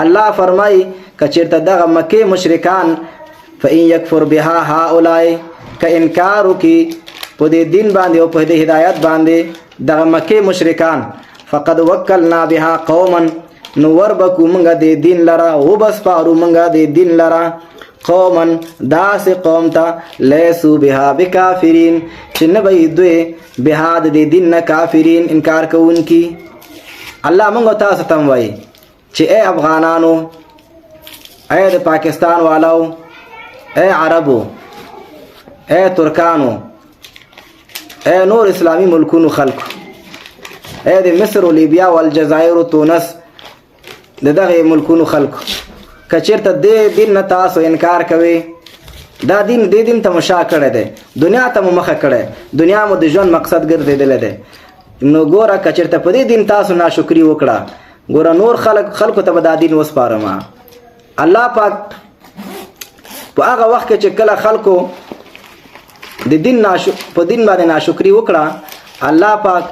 الله فرمای کچیرته دغه مکه مشرکان فإن یکفر بها هؤلاء، که انکار وکي په دې دین باندې او په دې هدایت باندې دغه مکه مشرکان، فقد وکلنا بها قوما، نو وربکو مونږه دې دین لره او بس پارو مونږه دې دین لره قوما، داسې قوم ته، لیسو بها بکافرین، چې نه به دوی بها د دې دین نه کافرین، انکار کوونکي. الله مونږ تاسو ته وایي چې اے افغانانو، اے د پاکستان والو، اے عربو، اے ترکانو، اے نور اسلامی ملکونو خلکو، اے د مصر او لیبیا او الجزایر او تونس د دغه ملکونو خلکو، کچیرته دې دین نه تاسو انکار کوي، دا دین، دې دین ته مشا کړی دی، دنیا ته مو مخه کړی، دنیا مو د ژوند مقصد ګرځېدلی دی، نو ګوره کچیرته په دې دین تاسو ناشکري وکړه، ګوره نور خلکو ته به دا دین وسپارم. الله پاک په هغه وخت کې چې کله خلکو د دین په دین باندې ناشکري وکړه، الله پاک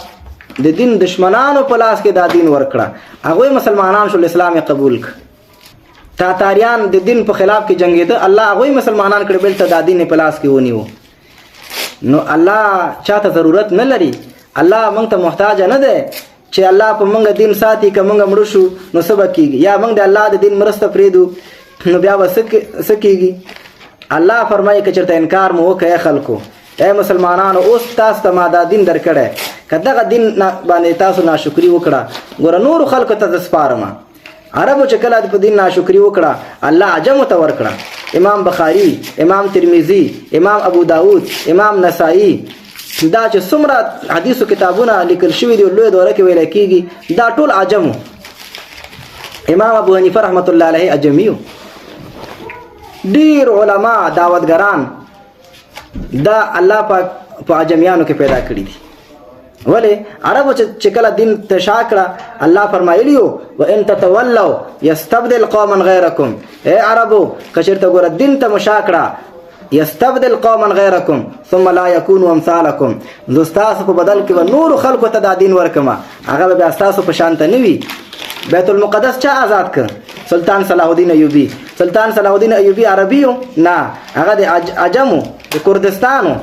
د دین دشمنانو په لاس کې دا دین ورکړه، هغوی مسلمانان شول، اسلام یې قبول کړ. تاتاریان د دین په خلاف کې جنګېده، الله هغوی مسلمانان کړ، بل ته دا دین په لاس کې ونیو. نو الله چاته ضرورت نه لري، الله موږ ته محتاج نه دی چې الله په موږ دین ساتي، که موږ مړ شو نو څه به کېږي، یا موږ د الله د دین مرسته پرېږدو نو بیا به څه کېږي. الله فرمایي که چېرته انکار مو وکړ، خلکو، ای مسلمانانو، اوس تاسو ته ما دا دین درکړی، که دغه دین باندې تاسو ناشکري وکړه، ګوره نورو خلکو ته زه سپارم. عربو چې کله په دین ناشکري وکړه، الله عجمو ته ورکړه. امام بخاری، امام ترمذی، امام ابو داود، امام نسائی، دا چې څومره حدیثو کتابونه لیکل شوي دي، لوی دوره کې ویل کېږي، دا ټول عجمو. امام ابو حنیفه رحمت الله علیه عجمیو. ډیر علما، دعوتګران دا الله پاک په عجمیانو کې پیدا کړی دي. ولی عربو چې کله دین ته شا کړه، الله فرمایلیو وان تتولوا یستبدل قوما غیرکم، اے عربو، کچرته ګوره دین ته مشا کړه، یستبدل قوما غیرکم ثم لا یکونوا امثالکم، زه ستاسو په بدل کې به نورو خلکو ته دا دین ورکم، هغه به بیا ستاسو په شان ته نه وي. بیت المقدس چا آزاد کړ؟ سلطان صلاح الدین ایوبي. سلطان صلاح الدین ایوبي عربي نه، هغه د عجمو، د کردستانو.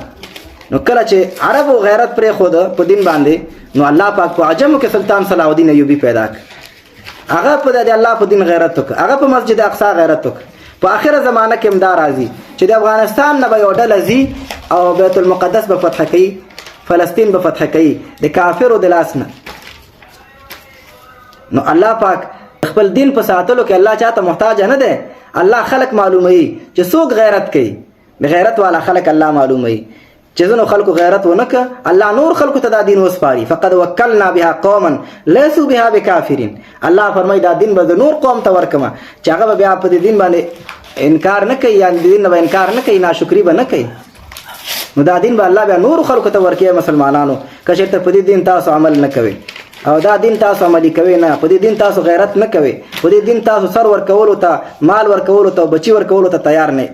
نو کله چې عربو غیرت پرې خود په دین باندې، نو الله پاک په عجمو کې سلطان صلاح الدین ایوبي پیدا کړ. هغه په د الله په دین غیرت وکړ، هغه په مسجد اقصا غیرت وکړ. په اخره زمانه کې هم دا راځي چې د افغانستان نه به یو ډله ځي او بیت المقدس به فتح کوي، فلسطین به فتح کوي د کافرو د لاس نه. نو الله پاک خپل دین په ساتلو کې الله چاته محتاج نه دی. الله خلق معلوموي چې څوک غیرت کوي. د غیرت والا خلق الله معلوموي. چې ځینو خلکو غیرت ونه که، الله نور خلکو ته دا دین وسپاري. فقد وکلنا بها قوما ليسوا بها بکافرین. الله فرمایي دا دین به د نور قوم ته ورکمه چې هغه به بیا په دې دین باندې انکار نه کوي، یا د دین نه به انکار نه کوي، ناشکري به نه کوي. نو دا دین به الله بیا نور خلکو ته ورکوي. مسلمانانو، که چېرته په دې دین تاسو عمل نه کوئ او دا دین تاسو عملي کوئ نه، په دې دین تاسو غیرت نه کوئ، په دې دین تاسو سر ورکولو ته، مال ورکولو ته، بچي ورکولو ته تیار نه